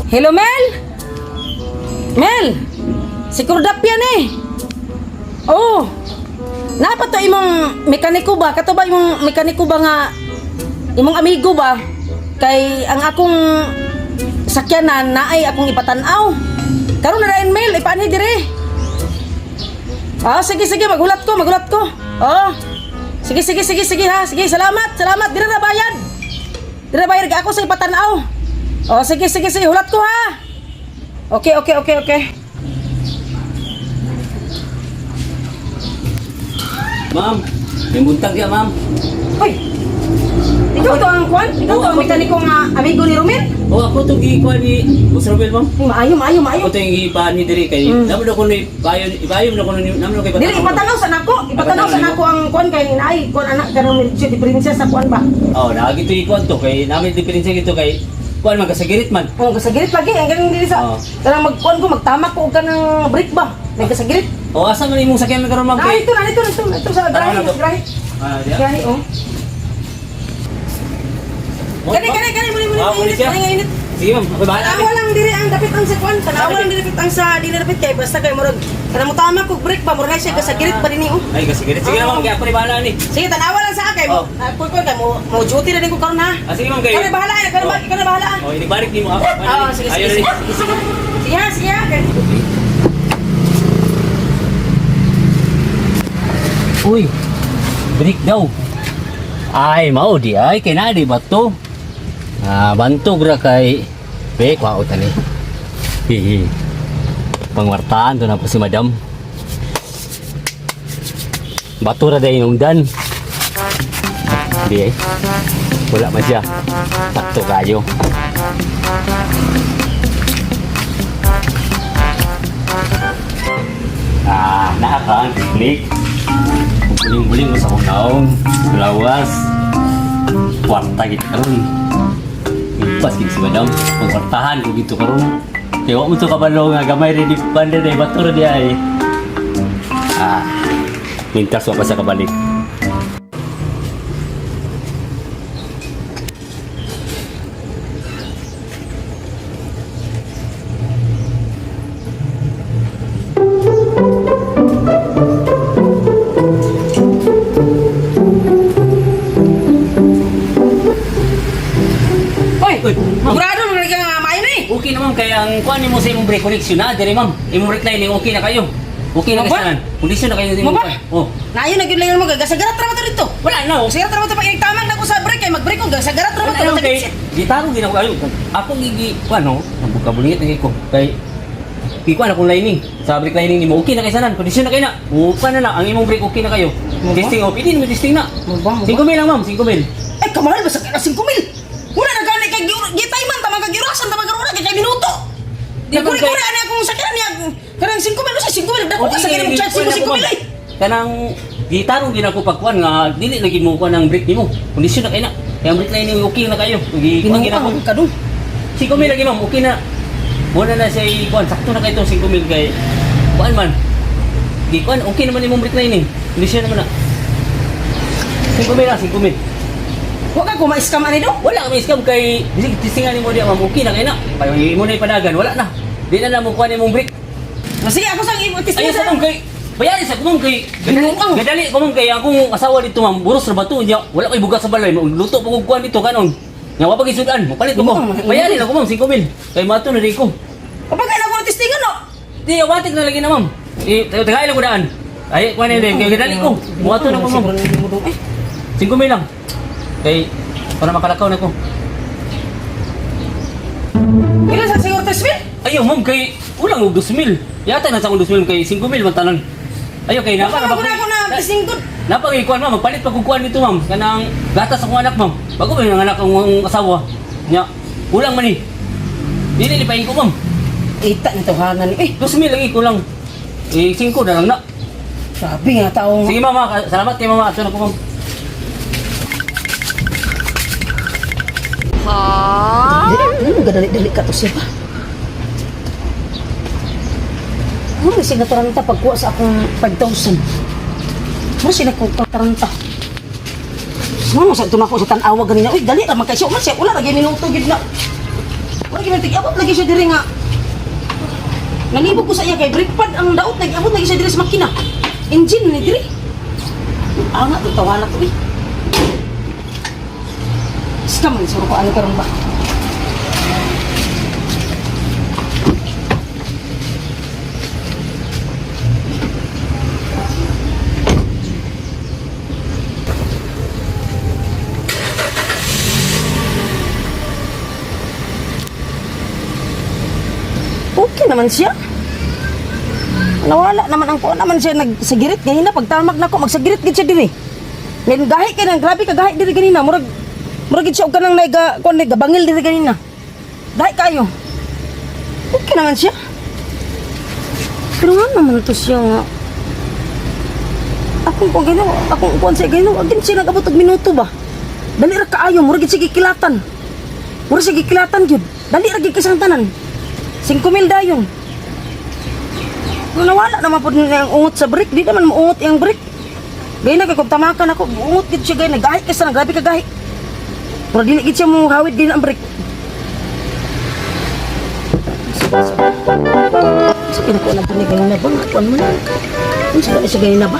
Hello, Mel? Mel! Si Kurdap yan eh. Oh. Napa to imong mekaniko ba? Kato ba imong mekaniko ba nga imong amigo ba? Kay ang akong sakyanan naay akong ipatan-aw. Karon na rain Mel, ipaanhi dire. Ah, sige sige, magulat ko, magulat ko. Oh. Sige sige sige sige ha. Sige, salamat, salamat. Dire na bayad. Dire bayad ka ako sa ipatan-aw. Oh, sige sige sige, hulat ko ha. Okay, okay, okay, okay. Ma'am, may buntag ya, ma'am. Hoy. Ikaw to ang kwan? Ikaw to ang mekaniko nga amigo ni Romel? O ako to gikuha ni Boss Robel, ma'am. Uy, maayo, maayo, maayo. Ako to yung ibahan ni diri kay naman ako ni bayon ibayon na ko ni naman ako kay Dili ipatanaw sa nako, ipatanaw sa nako ang kwan kay naay kwan anak kanang medyo diferensya sa kwan ba. Oh, naagi to ikuan to kay namin diferensya gito kay kuan man kasagirit man. Oh, kasagirit lagi ang ganing dili sa Oo. kanang magkuan ko magtamak ko og kanang brake ba. May kasagirit. O asa man imong sakyan man karon ma'am Ah, kay ito na, ito, ito, ito sa Tara grahe, na to. grahe. Ah, diya. Grahe, oh. Kani, kani, kani, muli, muli, Ah, muli init, siya. kani, init. Sige ma'am, ako bahala. Tanawa lang diri ang dapit ang sa kuan, tanawa lang diri ang sa dili dapit kay basta kay murag kanang mutama ko brake ba murag na siya kasagirit pa dinhi oh. Ay kasagirit. Sige na ma'am, kay ako ni bahala ni. Sige, tanawa lang sa kay mo. Oh. Kuan kuan kay mo mo duty na din ko karon ha. Ah, sige ma'am kay. Kani bahala ay, kani Oh. kani bahala. Oh, inibalik nimo ako. Ah, sige, sige, Ayo sige. na ni. Sige, sige. Sige, ha, sige. ha, kay- Uy, break daw. Ay, mao di ay kay na di ba to? Ah, bantog ra kay be kwao tani. Hihi. Pangwartaan to na po si madam. Bato ra day nungdan. Di ay. Wala man siya. Sakto kayo. Ah, naa ka ang teknik. Buling-buling mo sa akong naong. Lawas. Kwarta gid karon. Ipas gid si madam. Pagkwartahan ko gito karon. Kay wa mo to kabalo nga gamay rin di banda day bato ra di ay. Ah. Mintas wa pa sa kabalik. Hoy, Uy, ma'am. sigurado na ka nga maayo ni. Okay na ma'am kay ang kuan nimo sa imong brake connection na diri ma'am. Imong brake lining okay na kayo. Okay na Ma'am ba? kay tanan. Kondisyon na kayo imong Ma'am ba? kuan. Oh. Naayo na gyud lang mo gasagarat ra man to dito. Wala na. oh. Gasagarat ra man to pag inigtamang na ko sa brake kay mag-brake ko gasagarat ra man Wala to. na kay gitaro gid ako ayo. Ako gigi kuan no, ang bukabulingit na ko kay Ikuan akong lining. Sa brake lining nimo okay na kay sanan, kondisyon na kay na. Upa na na ang imong brake okay na kayo. Mo ba? Testing off, hindi mo testing na. Mo ba, mo ba? 5 mil lang ma'am, 5 mil. Ay, kamahal ba sa 5 mil? Wala na gani kay gitay man tamang kagyurasan tamang garura kay kay minuto. Di man Nagkuri-kuri ani akong sakyan niya. Kanang 5 mil, usa 5 mil dako sa kini mo charge kuan 5 ako, mil ma'am. ay. Kanang gitaro gid ako pagkuan nga dili lagi mo kuan ang brake nimo. Kondisyon na kay na. Kay ang brake lining okay na kayo. Gi kuan gid ako. Ginuang ka dong. 5 mil lagi ma'am, okay na. Wala na siya kuan, sakto na kay itong 5 mil kay kuan man. Gi kuan okay naman imong brake lining. Kondisyon naman na. 5 mil lang, 5 mil. Wa ka ko ma-scam ani do. Wala kami scam kay bisig tistingan nimo diya ma'am, okay na kay na. Payo imo na ipadagan, wala na. Di na na mo kuan imong brake. Sige ako sang i-testing Ayaw sa ma'am kay bayari sa ma'am kay Binuang. gadali ko ma'am kay akong asawa dito ma'am, buros ra ba to niya. Wala koy bugas sa balay, luto pa kog kuan dito kanon. Nga wa pa gisudan, mopalit ko. Binuang. Bayari na ko ma'am 5 mil. Kay mato na rin ko. Kapag na ako testingan no. Di awatik na lagi na ma'am. Eh tayo tagay lang ko daan. Ay kuan na din kay gadali ko. Muato na ko ma'am. Eh, 5 mil lang. Kay para makalakaw na ko. Pila sa siguro test mil? Ayaw ma'am kay ulang og 2 mil. Yata na sa akong 2 mil kay 5 mil man tanan. Ayaw kay Napa napa ko na ako na testing ko. Napag kuan ma'am, magpalit pag kuan dito ma'am. Kanang gatas akong anak ma'am. Bago ba yung anak akong asawa? Nya, kulang man eh. Dili lipain ko ma'am. Ita ni tawhanan ni. Eh, 2 mil lagi kulang. Eh, 5 na lang na. grabe nga taong. Sige ma'am, ha. Salamat kay mama. Ato na ko ma'am. Dili mo gadali-dali ka to siya ba? Ano may sinataranta pagkuha sa akong 5,000? Ano sinataranta? Mo sa tunako sa tan-awa ganina. Uy, dali ra man kay siya. Man siya wala ra gyud minuto gyud na. Wala gyud minuto. Abot lagi siya diri nga. Nalibog ko sa iya kay brake pad ang daot, nag-abot lagi siya diri sa makina. Engine ni diri. Anga to tawana to eh. Scam man suro ko ano karon ba. Okay naman siya. Nawala naman ang kuan naman siya nagsagirit ganina pagtamak nako, magsagirit gid siya diri. Then gahi kay nang grabe ka gahi diri ganina, murag gid siya og kanang naiga kuan, naiga bangil diri ganina. Gahi kayo. Okay naman siya. Pero nga naman to siya nga. Akong kuan ganina, akong kuan siya ganina, wag siya nag-abot og minuto ba. Dali ra kaayo, murag gid siya gikilatan. Murag siya gikilatan gyud. Dali ra gid kay sa tanan. 5,000 dayon. Pero nawala naman po niya ang ungot sa brake. Di naman muungot yung brake. Gaya na kay kung tamakan ako, ungot gid siya gaya. Nagahi ka sa grabe ka gahi. Pero dili gid siya mo hawid gid ang brake. Sa kinakuha na po niya ganina ba? Nga, kuwan mo na. Ano sa siya ganina ba?